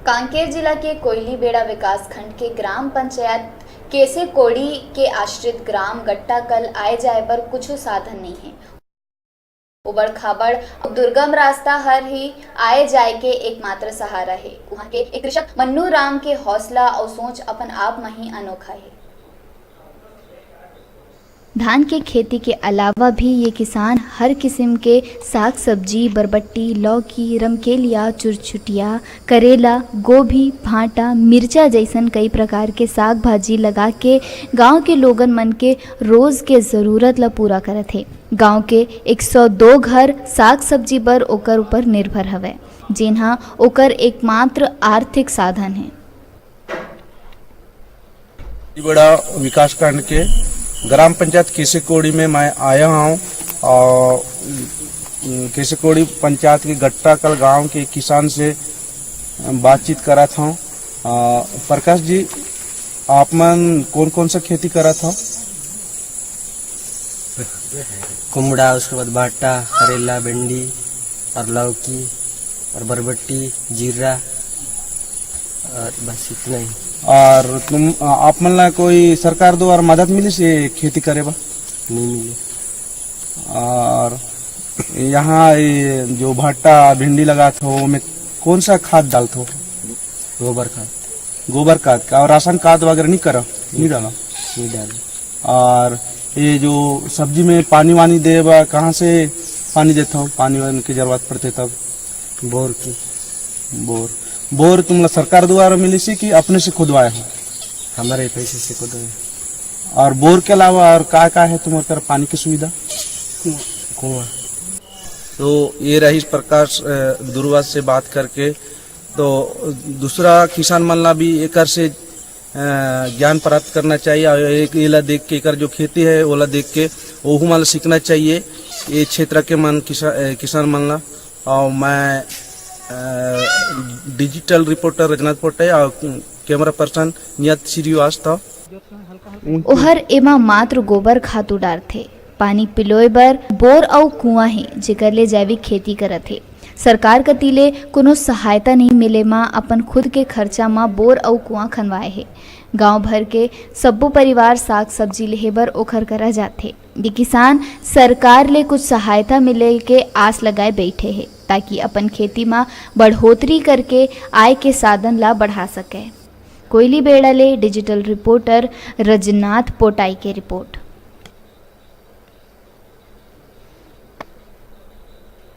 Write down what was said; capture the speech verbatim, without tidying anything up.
कांकेर जिला के कोयलीबेड़ा विकासखंड के ग्राम पंचायत केसेकोड़ी के आश्रित ग्राम गट्टाकल आए जाए बर कुछ साधन नहीं है। उबड़ खाबड़ अउ दुर्गम रास्ता हर ही आए जाए के एकमात्र सहारा है। उहाँ के एक कृषक मन्नू राम के हौसला अउ सोच अपन आप म ही अनोखा है। धान के खेती के अलावा भी ये किसान हर किसिम के साग सब्जी, बरबट्टी, लौकी, रमकेलिया, चुरचुटिया, करेला, गोभी, भांटा, मिर्चा जइसन कई प्रकार के साग भाजी लगा के गांव के लोगन मन के रोज के जरूरत ल पूरा करत हे। गांव के एक सौ दो घर साग सब्जी बर ओकर ऊपर निर्भर हवय, जेन ह ओकर एकमात्र आर्थिक साधन हे। बड़ा विकासखंड के ग्राम पंचायत केसेकोड़ी में मैं आया हूँ और केसेकोड़ी पंचायत के गट्टाकल गांव के किसान से बातचीत करत हूँ। अ, प्रकाश जी, आप मन कौन कौन सा खेती करत हो? कुमड़ा, उसके बाद भाटा, करेला, भिंडी और लौकी और बरबट्टी, जीरा और बस इतना ही। और तुम, आप मन ला कोई सरकार द्वारा मदद मिलिस ये खेती करे बर? नहीं मिली। और यहाँ ये जो भाटा भिंडी लगात हो, ओमे कौन सा खाद डालत हो? गोबर खाद। गोबर खाद का, और राशन खाद वगैरह नहीं करा, नहीं डाला? नहीं डाला। और ये जो सब्जी में पानी वानी दे बा, कहाँ से पानी देत हो? पानी वानी की जरूरत पड़ते तब? बोर की। बोर, बोर तुमला सरकार द्वारा मिली से कि अपने से खुदवाए हो? हमारे पैसे से खुदवाए। और बोर के अलावा और का का है तुम्हारे तरफ पानी की सुविधा? कुआं। तो ये रहीस प्रकाश, अ, दुर्वा से बात करके। तो दूसरा किसान मन ला भी एकर से, अ, ज्ञान प्राप्त करना चाहिए और एक एला देख के, एकर जो खेती है ओला देख के ओहू मन ला सीखना चाहिए। ये क्षेत्र के मन किसा-, अ, किसान मन ला। और मैं, अ, डिजिटल रिपोर्टर रजनाथ पोटे और कैमरा पर्सन नियत श्रीवास्तव। ओहर एमा मात्र गोबर खातू डारथे। पानी पिलोय बर बोर अउ कुआं हे, जेकर ले जैविक खेती करत हे। सरकार कति ले कोनो सहायता नइ मिले म अपन खुद के खर्चा म बोर अउ कुआं खनवाए हे। गांव भर के सब्बो परिवार साग सब्जी लेहे बर ओखर करा जाथे। ये किसान सरकार ले कुछ सहायता मिले के आस लगाए बइठे हे, ताकि अपन खेती म बढ़ोतरी करके आय के साधन ला बढ़ा सकय। कोयलीबेड़ा ले डिजिटल रिपोर्टर रजनाथ पोटाई के रिपोर्ट।